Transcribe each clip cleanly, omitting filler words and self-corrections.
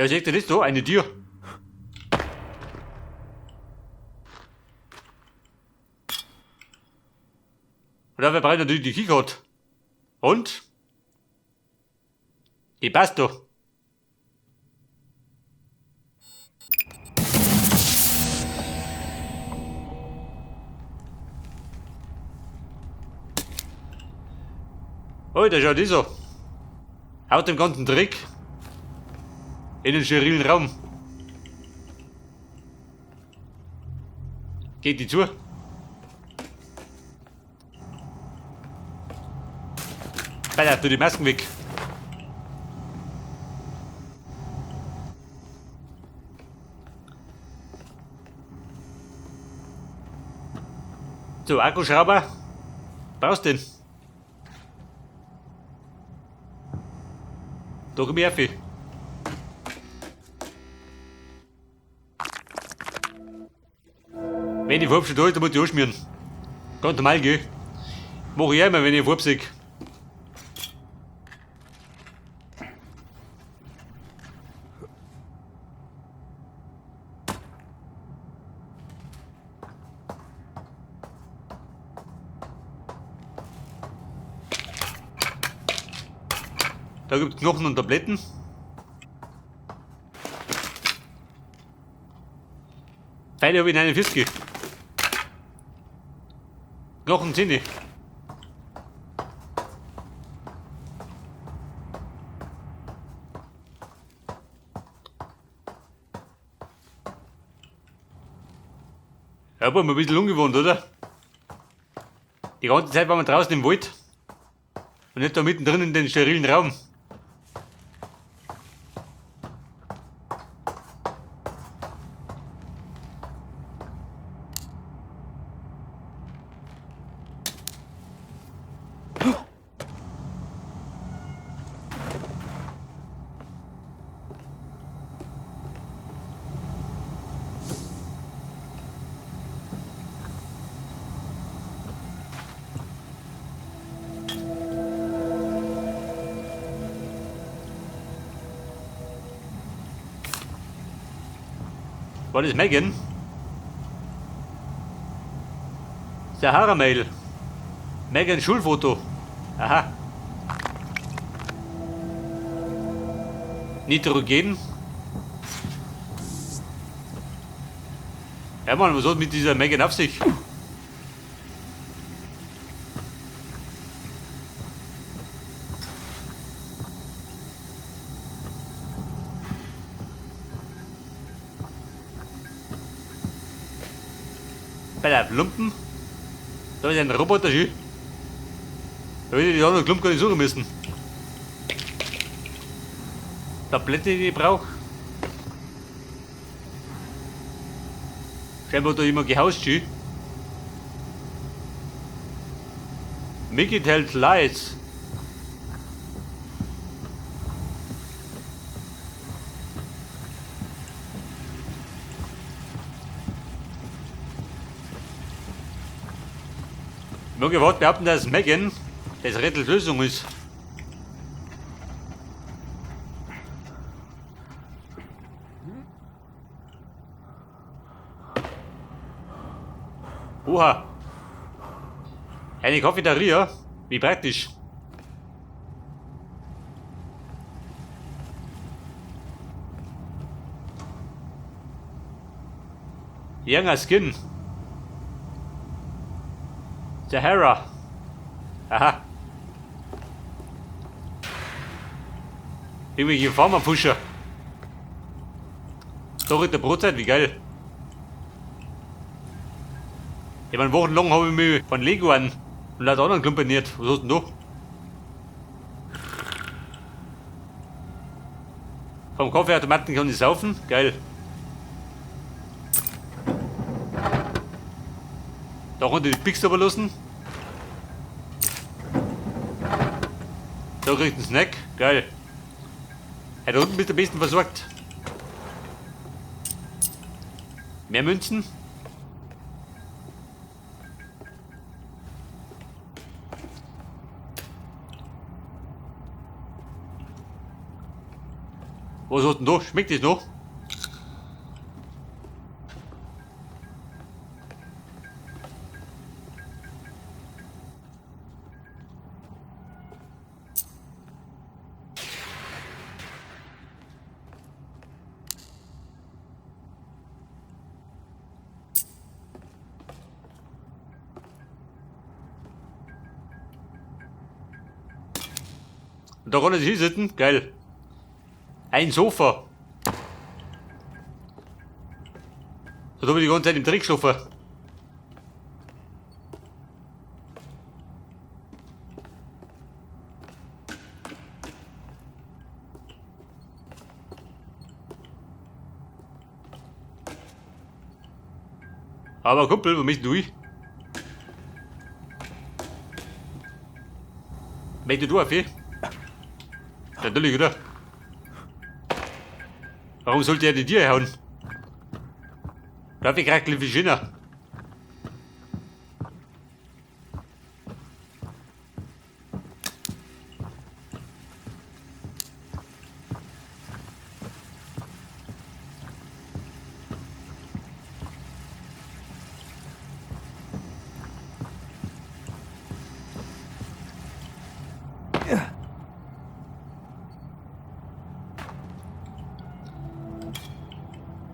Ja, seht ihr das da? Eine Tür. Und dafür brauche ich natürlich die Keycard. Und? Die passt doch. Oh, da schaut so. Haut dem ganzen Dreck in den sterilen Raum. Geht die zu? Alter, tu die Masken weg. So, Akkuschrauber. Brauchst den? Da komm ich auf. Wenn die Farbe schon da ist, dann muss ich anschmieren. Ganz normal, gell? Mach ich immer, wenn ich Farbe sehe. Da gibt es Knochen und Tabletten. Pfeile habe ich 49. Knochen sind die. Ja, aber ein bisschen ungewohnt, oder? Die ganze Zeit waren wir draußen im Wald. Und nicht da mittendrin in den sterilen Raum. War das Megan? Sahara Mail. Megan Schulfoto. Aha. Nitrogen. Ja Mann, was hat mit dieser Megan auf sich? Bei der Lumpen? Da ist ein Roboter schön. Da würde ich die anderen Klumpen gar nicht suchen müssen. Tablette, die ich brauche. Scheinbar hat da jemand gehaust, schön. Mickey tells lies. Ich mag überhaupt behaupten, dass Megan das Rätsel Lösung ist. Oha. Eine Cafeteria? Wie praktisch. Younger Skin. Sahara. Aha. Irgendwelche Pharma-Pusher. Doch in der Brotzeit, wie geil. Ich meine, wochenlang habe ich mich von Lego an und lauter anderen klumpeniert. Was hast du denn da? Vom Kaffeeautomaten kann ich saufen. Geil. Da konnte ich die Pix lassen. Da kriegt einen Snack. Geil. Ja, da unten bist du am besten versorgt. Mehr Münzen. Was hast denn da? Schmeckt das noch? Und da kann er sich hinsetzen? Geil. Ein Sofa. Da hab ich die ganze Zeit im Dreck geschlafen. Aber Kumpel, wo bist du? Möchtest du auf hier? Natürlich, oder? Warum sollte er die dir hauen? Darf ich gerade wie schöner?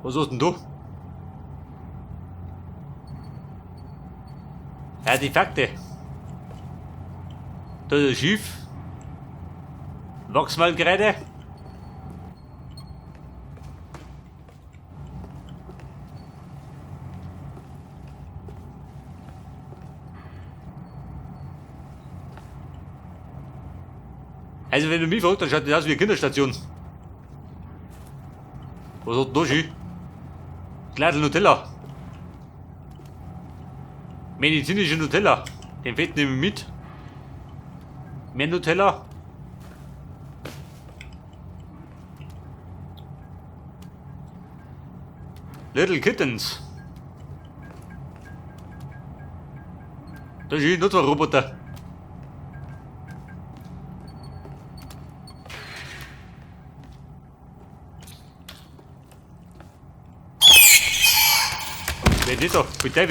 Was hast denn du? Artefakte. Da ist ein Schiff. Wachsmalkreide. Also wenn du mich fragst, dann schaut das aus wie eine Kinderstation. Was hat denn da schön? Gladl Nutella. Medizinische Nutella. Den Fett nehme ich mit. Mehr Nutella. Little Kittens. Da ist noch zwei Roboter. Wer ist das da? Bitte.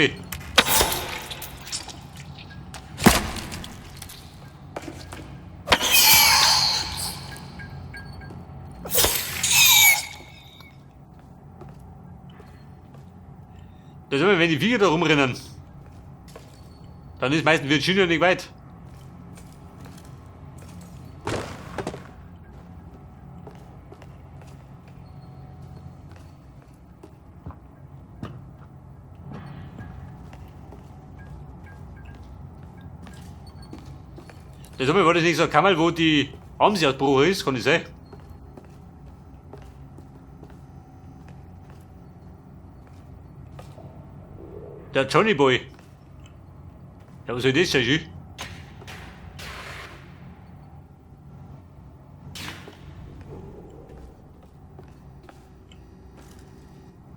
Das ist immer, wenn die Viecher da rumrennen, dann ist meistens Virginia nicht weit. Das war das nicht so ein Kammerl, wo die Amsi ausgebrochen ist, kann ich sein? Der Johnny Boy. Ja, was soll das sein, schön?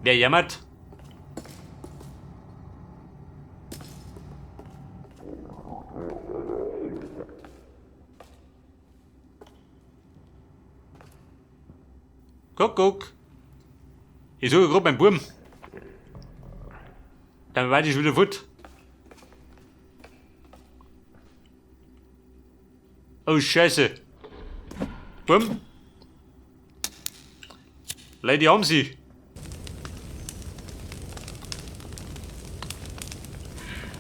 Wer jammert? Kuckuck. Ich suche gerade meinen Buben. Dann war ich wieder fort. Oh Scheiße. Bumm. Lady haben sie.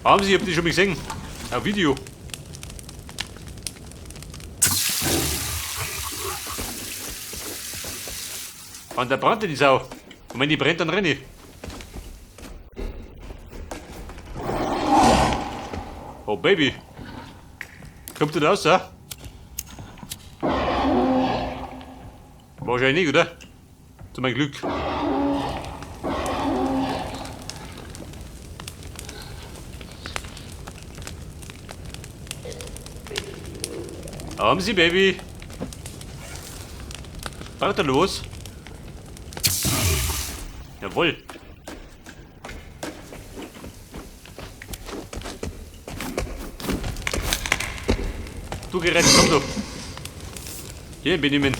Haben sie, ich hab die schon mal gesehen. Auf Video. Und da brennt die Sau. Und wenn die brennt, dann renne ich. Oh Baby. Kommt du da raus, ja? Wahrscheinlich nicht, oder? Zu meinem Glück. Haben Sie, Baby. Braucht er los? Jawohl. Du gerettet, komm doch. Hier, Benjamin.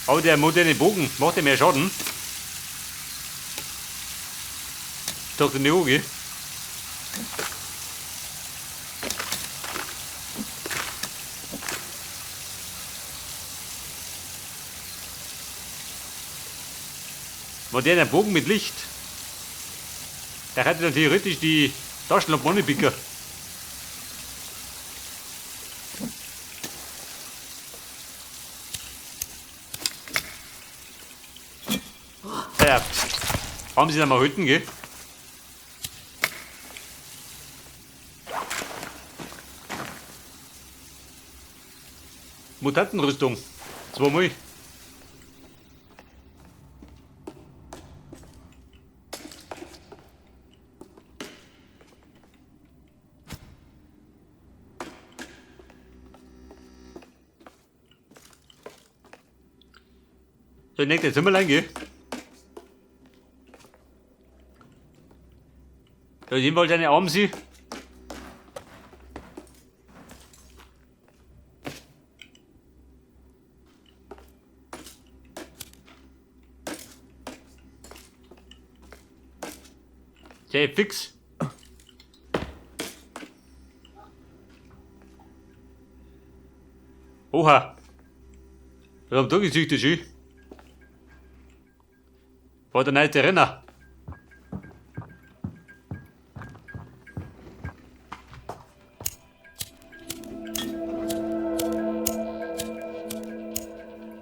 Aber der moderne Bogen macht ja mehr Schaden. Doch den Yogi. Moderner Bogen mit Licht. Da hätte dann theoretisch die Taschenlampe ohne Picker. Ja, haben Sie da mal Hütten, gell? Mutantenrüstung. Zweimal. So, nächste Zimmerlein, gell? Da ist jedenfalls eine Amsi. Tja, fix. Oha. Was haben da gezüchtet, schön? War der neue Renner.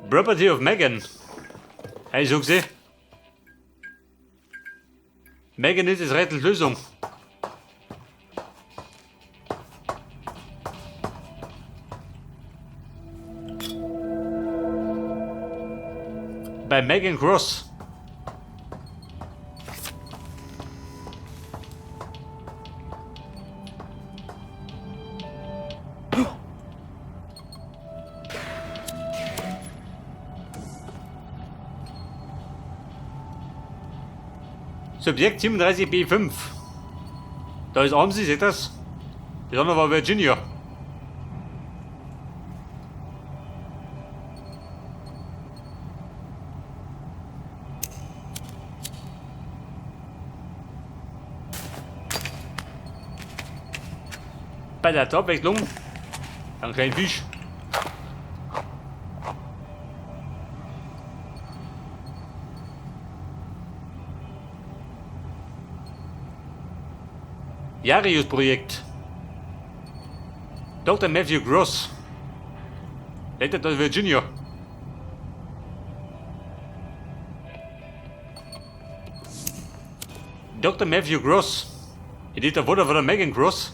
Property of Megan. Hey, ich sag sie. Megan ist das Rätsel Lösung. Bei Megan Cross. Subjekt 37b5. Da ist Amsi, seht das? Das andere war Virginia. Bei der Abwechslung ein kleinen Fisch. Jarius-Projekt. Dr. Matthew Gross. Leiter der Virginia. Dr. Matthew Gross. Ist der Vater von der Megan Gross.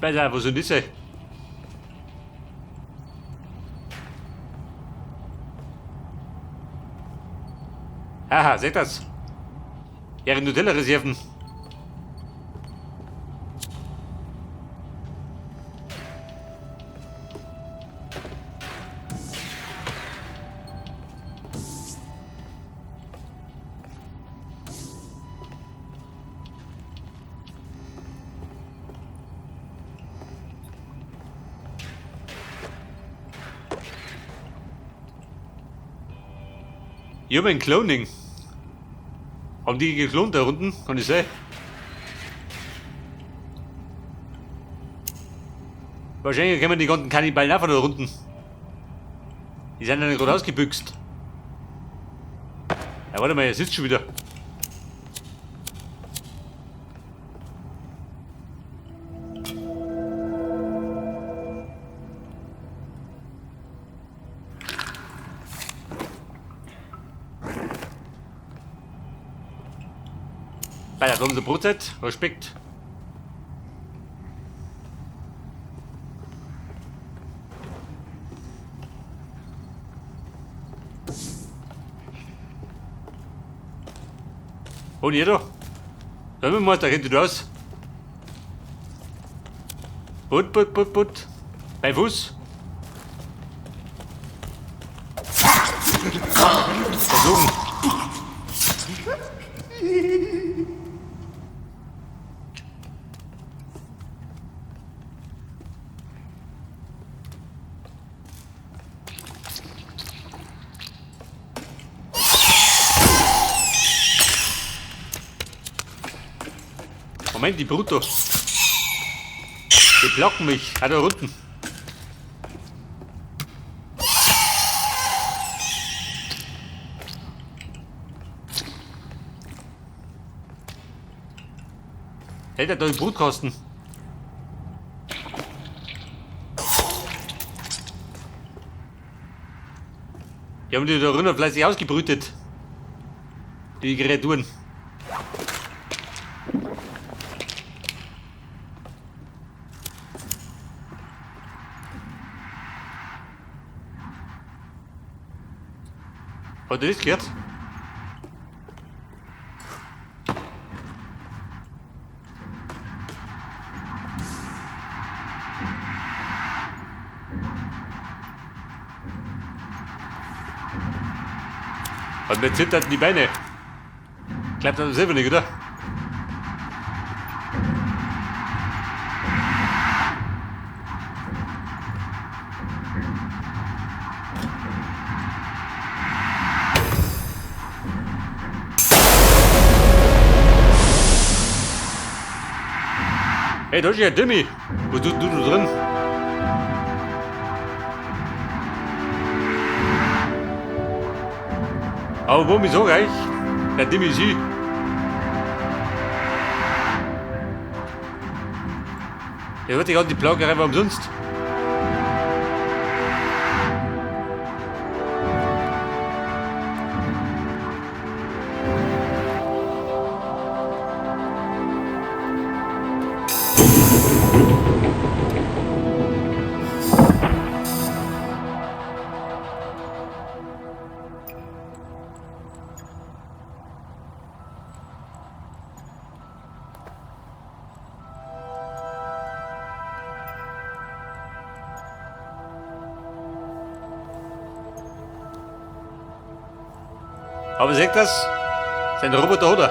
Bei wo sind diese? Haha, seht das? Ihre Nutella-Reserven. Human Cloning. Haben die geklont da unten? Kann ich sein? Wahrscheinlich kommen die ganzen Kannibalen auch von da unten. Die sind ja nicht gerade ausgebüxt. Ja, warte mal, er sitzt schon wieder. Bei der unsere Brotzeit. Respekt. Und ihr da? Hör mal, da rennt du aus. Put, put, put, put. Bei Fuß. sagen. Moment, die Bruto. Die blocken mich. Ah, da unten. Hält er da den Brutkasten? Die haben die da runter fleißig ausgebrütet. Die Kreaturen. Hat ihr das gehört? Und mir zitterten die Beine. Klappt das selber nicht, oder? Hey, da ist ja Dimmi. Wo tust du da drin? Aber wo mich so reich? Der Dimmi ist ich. Der wird die ganze Plage einfach umsonst. Aber seht das? Sein Roboter, oder?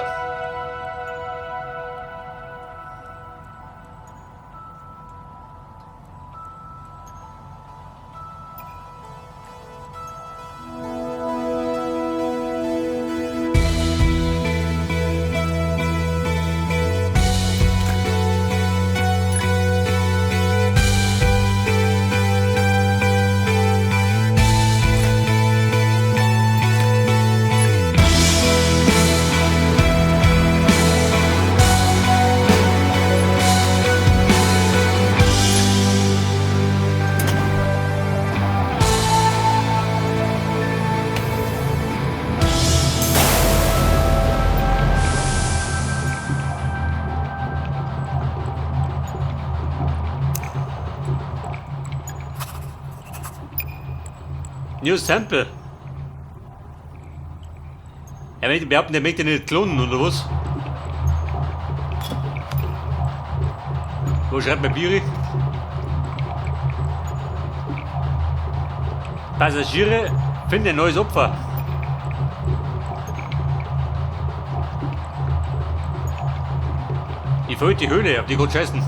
New Sample. Er möchte behaupten, der möchte nicht klonen, oder was? Wo schreibt mein Biri? Passagiere finden ein neues Opfer. Ich folge die Höhle, auf die Gott scheißen.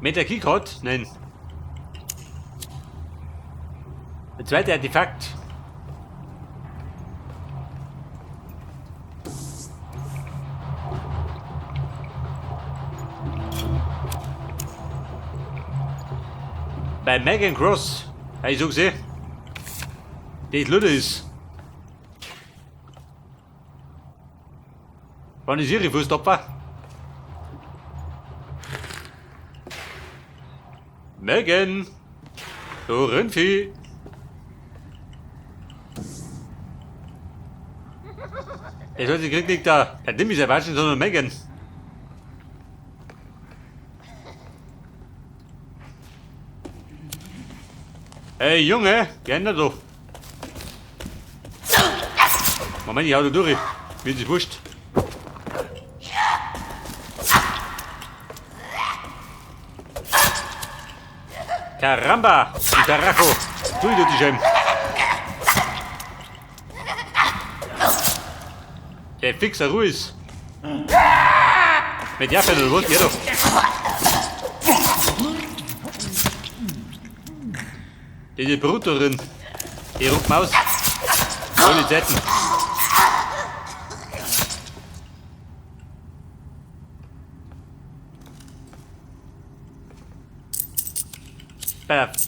Mit der Keycard? Nein. Der zweite Artefakt. Bei Megan Cross. Habe ich so gesehen. Die Lüde ist. Wann ist ihre Fußstopfer? Megan! Du Rindvieh! Der sollte kriegt nicht da der Dimmis erwaschen, sondern Megan. Hey Junge, geh da doch. Moment, ich hau da durch. Mir ist wurscht. Caramba! Carajo! Tu, du die Scheiben. Der fixer Ruhe ist. Mit Jaffe oder was? Ja doch. Diese Brutorin. Die ruft Maus. Alle Zeiten.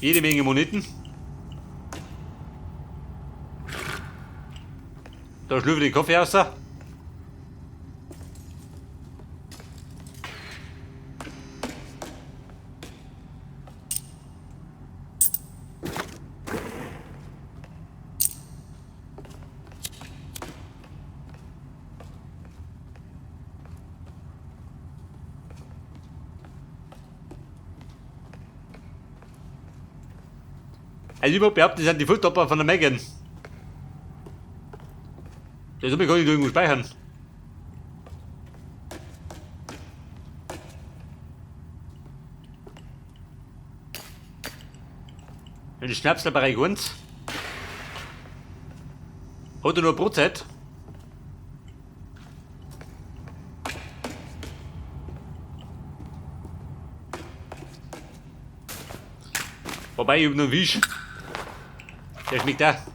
Jede Menge Moneten. Da schlürfe ich den Kaffee raus. Also ich behaupten, das sind die Fulltopper von der Megan. Das kann ich irgendwo speichern. Den Schnapsel-Bereich 1. Hat er nur Brotzeit? Wobei, ich hab noch einen Wisch. Der schmeckt auch.